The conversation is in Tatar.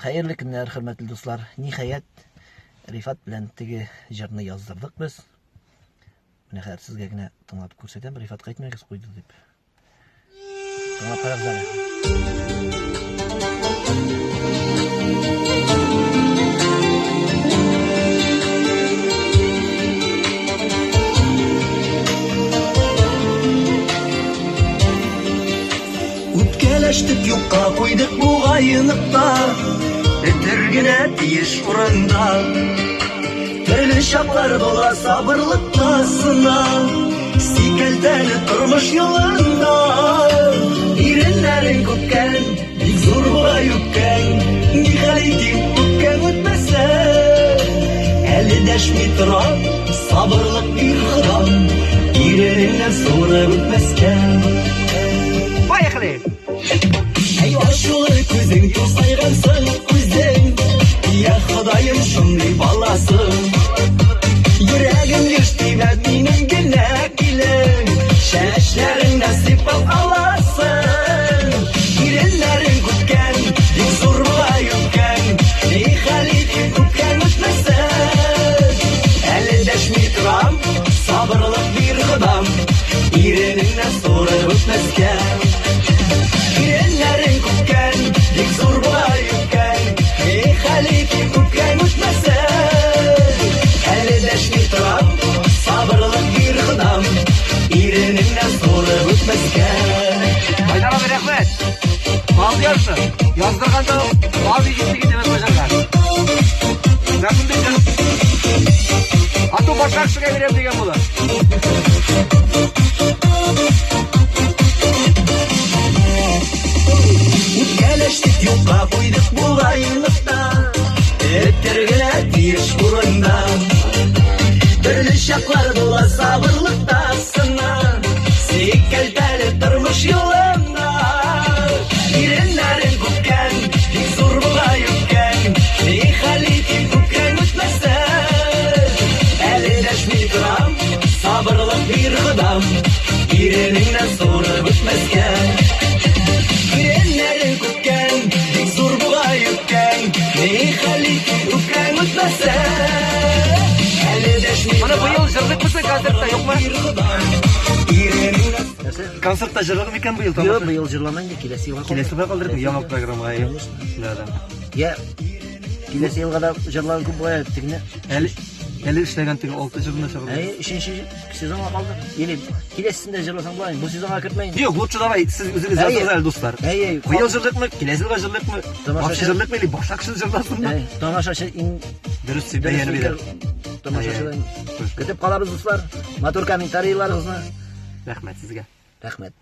Хәерле көннәр, хөрмәтле дуслар. Ниһаять, Рифат белән теге җырны яздырдык без. Менә хәзер сезгә генә тыңлатып күрсәтәм. Рифат кайтмагыз куйды дип. Тыңлап карагыз әле. Үпкәләштек юкка куйдык бугай ныкта, Бетер генә тиеш урында. Төрле чаклар була сабырлыкта сына, Сикәлтәле тормыш юлында. Иреннәрең күпкән, бик зур була үпкәң, Ни хәл итим, үпкәң үтмәсә. Әле дәшми торам, сабырлык бир Ходам, Иренеңнән суырып үтмәскә. Поехали! Әй ачулы күзең турсайгансың үзең, Я Ходаем, шундый баласың. Йөрәгем еш тибә минем генә килен, Чәчләреңне сыйпап аласың. Иреннәрең күпкән, бик зур була үпкәң, Ни хәл итим, үпкәң үтмәсә. Әле дәшми торам, сабырлык бир Ходам, Иренеңнән суырып үтмәскә. Иреннәрең күпкән, бик зур була үпкәң, Ни хәл итим, үпкәң үтмәсә. Әле дәшми торам, сабырлык бир Ходам, Иренеңнән суырып үтмәскә. Айдар абый, рәхмәт. Бал ярсы. Яздырганда бал җитте китә башарга. Менә шундый җыр. Ату башка кешегә бирәм дигән була. Үпкәләштек юкка куйдык бугайлыкта, Бетер генә тиеш урында. Төрле чаклар була сабырлыкта сына, Сикәлтәле тормыш юлында. Иреннәрең күпкән, бик зур була үпкәң, Ни хәл итим, үпкәң үтмәсә. Әле дәшми торам, сабырлык бир Ходам, Иренеңнән суырып үтмәскә. Иреннәрең күпкән, бик зур була үпкәң, Ни хәл итим, үпкәң үтмәсә. Әле дәшми Моны быел җырлыйкмы соң концертта, юкмы? Иренеңнән Нәрсә? Концертта җырлык микән быел? Юк, быел җырламай инде, киләсе елга. Киләсе елга калдырдык, яңа программага. әйе. Конечно. Да, да. Я киләсе елга да җырлар күп була, тегене. Әле эшләгән теге 6 җырны чыгарды. Әй, өченче сезонга калды. Или киләсесендә җырласаң була, бу сезонга кертмә инде. Юк, лучше давай сез үзегез Әйе. языгыз әле, дуслар. Әйе. Быел җырлыкмы, киләсе елга җырлыкмы? Тамашачы- Вообще җырлыкмы или башка кеше җырласынмы? Әй, тамашачы иң Дөрес бәяне бирә. Тамашачыдан. Көтеп калабыз, дуслар. Матур комментарийларыгызны. Рәхмәт сезгә. Рәхмәт.